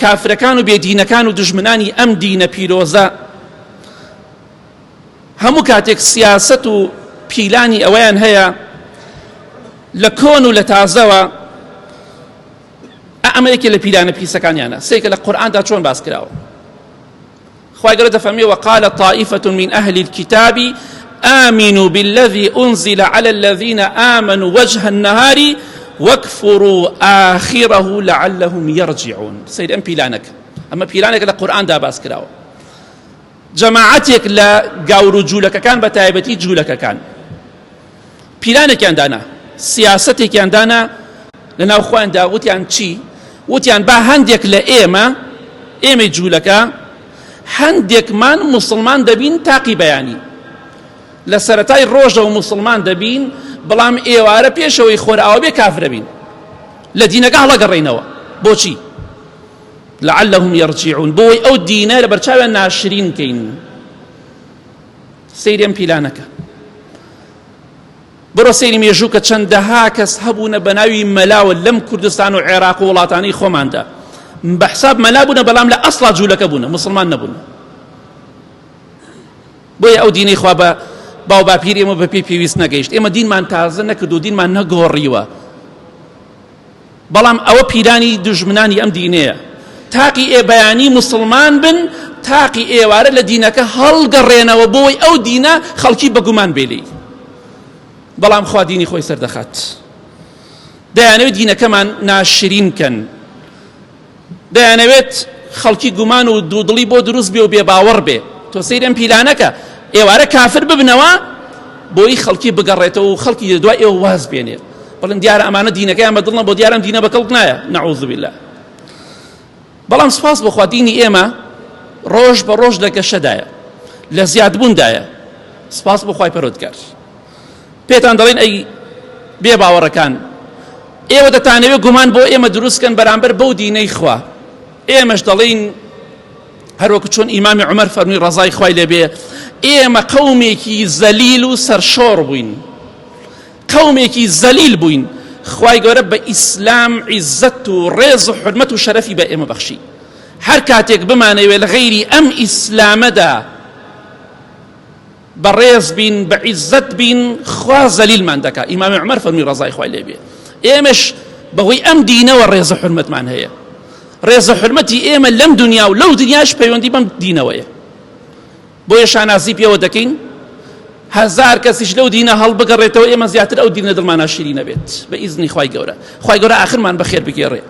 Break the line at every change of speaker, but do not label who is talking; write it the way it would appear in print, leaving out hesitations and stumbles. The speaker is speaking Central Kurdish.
کافرەکان و بێدینەکان و دوژمنانی ئەم دینە پیرۆزە هەموو کاتێک سیاسەت و پیلانی ئەوەیان هەیە لە کۆن و لە تازەوە ئەمە یەکێ لە پیلانە پیسەکانیانە سێکە لە قورئاندا چۆن باس کراوە خوای گەورە دەفەرمێ وقال طائفة من أهل الكتاب آمنوا بالذي أنزل على الذين آمنوا وجه النهار واكفروا آخره لعلهم يرجعون سەیر ئەم پیلانەکە ئەمە پیلانێکە لە قورئاندا باس کراوە جەماعەتێک لە گاور و جوولەکەکان بە تایبەتی جوولەکەکان پیلانێکیان دانا سیاسەتێکیان دانا لە ناو خۆیاندا وتیان چی وتیان با هەندێک لە ئێمە ئێمەی جوولەکە هەندێکمان موسڵمان دەبین تاقی بەیانی لە سەرەتای ڕۆژەوە موسڵمان دەبین بەڵام ئێوارە پێشەوەی خۆرئاوا بێ کافرە بین لە دینەکە هەڵەگەڕێینەوە بۆچی لعلهم يرجعون بۆی ئەو دینە لە بەرچاویان ناشرین کەین سەیری ئەم پیلانەکە بڕۆ سەیری مێژوو کە چەندەها کەس هەبوونە بە ناوی مەلاوە لەم کوردستان و عێراق و وڵاتانی خۆماندا بە حساب مەلا بوونە بەڵام لە ئەسڵا جوولەکە بوونە مسلمان نەبوون بۆیە ئەو دینەی خوا بە باو باپیر ئێمە بە پێی پێویست نەگەیشت ئێمە دینمان تازە نەکرد و دینمان نەگۆڕیوە بەڵام ئەوە پیرانی دوژمنانی ئەم دینەیە تاقی ئێ بەیانی موسڵمان بن تاقی ئێوارە لە دینەکە هەڵگەڕێنەوە بۆی ئەو دینە خەڵکی بەگومان بێ لێی بەڵام خوا دینی خۆی سەردەخات دەیانەوێت دینەکەمان ناشرین کەن دەیانەوێت خەڵکی گومان و دوودڵی بۆ دروست بێ و بێ باوەڕ بێ تۆ سەیری ئەم پیلانەکە ئێوارە کافر ببنەوە بۆی خەڵکی بگەڕێتەوە و خەڵکی لە دوای ئێوە واز بێنێت بەڵێن دیارە ئەمانە دینەکەیان بە دڵ نەبوو دیارە ئەم دینە بە کەڵک نایە نەعوذ بالله بەڵام سوپاس بۆ خوا دینی ئێمە ڕۆژ بە ڕۆژ لە گەشەدایە لە زیادبووندایە سوپاس بۆ خوای پەرۆدگار پێتان دەڵێن ئەی بێ باوەڕەکان ئێوە دەتانەوێت گومان بۆ ئێمە دروستکەن بەرامبەر بەو دینەی خوا ئێمەش دەڵێین هەروەکو چۆن ئیمامی عومەر فەرمووی ڕەزای خوای لێبێ ئێمە قەومێکی زەلیل و سەرشۆڕ بووین قەومێکی زەلیل بووین خوای گەورە بە ئیسلام عیزەت و ڕێز و حرمەت و شەرەفی بە ئێمە بەخشی هەر کاتێک بمانەوێت لە غەیری ئەم ئیسلامەدا بەڕێز بین بە عیزەت بین خوا زەلیلمان دەکا ئیمامی عومەر فەرمی ڕەزای خوای لێ بێ ئێمەش بەهۆی ئەم دینەوە ڕێز و حورمەتمان هەیە ڕێز و حورمەتی ئێمە لەم دنیا و لەو دنیاش پەیوەندی بەم دینەوەیە بۆیە شانازی پێوە دەکەین هەزار کەسیش لەو دینە هەڵبگەڕێتەوە ئێمە زیاتر ئەو دینە دڵمانە شیرینە بێت بە ئیزنی خوای گەورە خوای گەورە ئاخرمان بەخێر بگێڕێ.